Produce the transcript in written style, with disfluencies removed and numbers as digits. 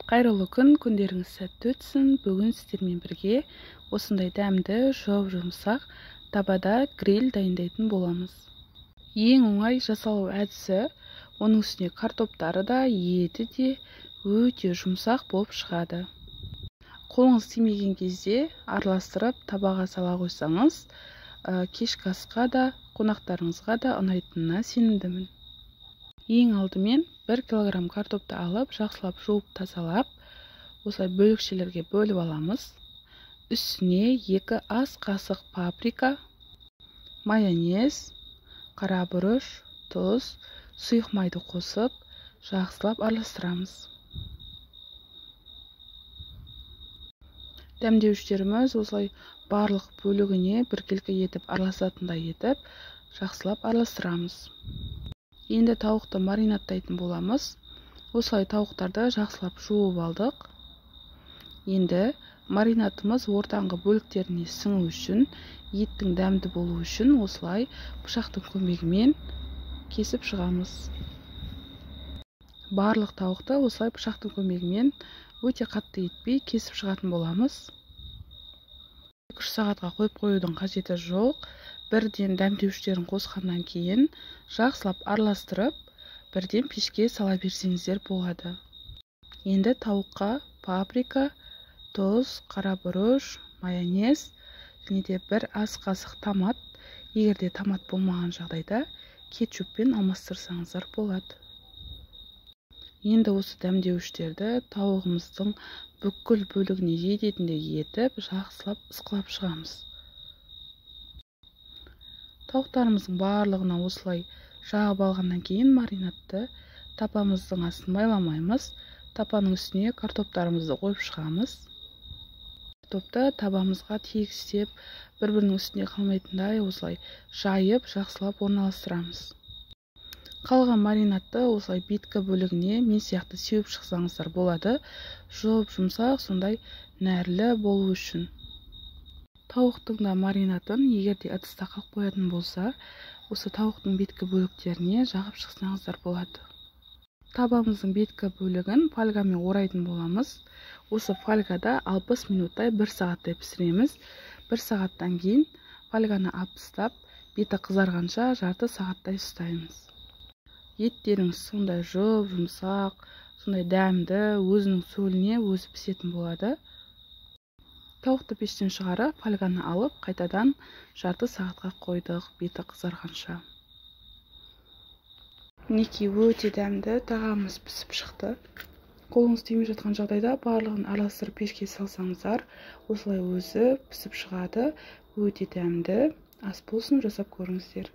Қайырлы күн, күндеріңіз сәтті өтсін. Бүгін сіздермен бірге осындай дәмді, жұп-жұмсақ табада гриль дайындайтын боламыз. Ең оңай жасалу әдісі, оның үстіне картоптары да, еті де өте жұмсақ болып шығады. Қолыңыз тимеген кезде араластырып табаға сала қойсаңыз, кешкі асқа да, қонақтарыңызға да ұнайтынына сенімдімін. Ең алдымен 1 килограмм картопты алып, жақсылап жуып тазалап, осылай бөлікшелерге бөліп аламыз. Үстіне 2 ас қасық паприка, майонез, қара бұрыш, тұз, сұйық майды қосып, жақсылап араластырамыз. Дәмдеуіштеріміз осылай барлық бөлігіне біркелкі етіп араласатындай етіп, жақсылап араластырамыз. Енді тауықты маринадтайтын боламыз. Осылай тауықтарды жақсылап жуып алдық. Енді маринадымыз ортаңғы бөліктеріне сіңу үшін, еттің дәмді болу үшін осылай пышақтың көмегімен кесіп шығамыз. Барлық тауықты осылай пышақтың көмегімен өте қатты етпей кесіп шығатын боламыз. 2-3 сағатқа қойып қоюдың қажеті жоқ. Бірден дәмдеуіштерін қосқаннан кейін жақсылап араластырып, бірден пешке сала берсеңіздер болады. Енді тауыққа паприка, тұз, қара бұрыш, майонез және де 1 ас қасық томат, егер де томат болмаған жағдайда кетчуппен алмастырсаңыздар болады. Енді осы дәмдеуіштерді тауығымыздың бүкіл бөлігіне жететіндей етіп жақсылап ысқылап шығамыз. Тауықтарымыздың барлығына осылай жағып алғаннан кейін маринадты тапамыздың астын майламаймыз. Тапаның үстіне картоптарымызды қойып шығамыз. Картопты табамызға тегістеп, бір-бірінің үстіне қалмайтындай осылай жайып, жақсылап орналастырамыз. Қалған маринадты осылай беткі бөлігіне мен сияқты сеуіп шықсаңыздар болады. Жұп-жұмсақ, сондай нәрлі болу үшін. Тауықтың да маринадын егер де ыдыста қалып қоятын болса, осы тауықтың беткі бөліктеріне жағып шықсаңыздар болады. Табамыздың беткі бөлігін фольгамен орайтын боламыз. Осы фольгада 60 минуттай 1 сағаттай пісіреміз. 1 сағаттан кейін фольганы алып тастап, беті қызарғанша жарты сағаттай ұстаймыз. Еттеріңіз сондай жұп-жұмсақ, сондай дәмді, өзінің сөліне өзі пісетін болады. Тауықты пештен шығарып, фольганы алып, қайтадан жарты сағатқа қойдық, беті қызарғанша. Мінекей өте дәмді тағамымыз пісіп шықты. Қолыңыз тимей жатқан жағдайда барлығын араластырып пешке салсаңыздар, осылай өзі пісіп шығады. Өте дәмді. Ас болсын, жасап көріңіздер.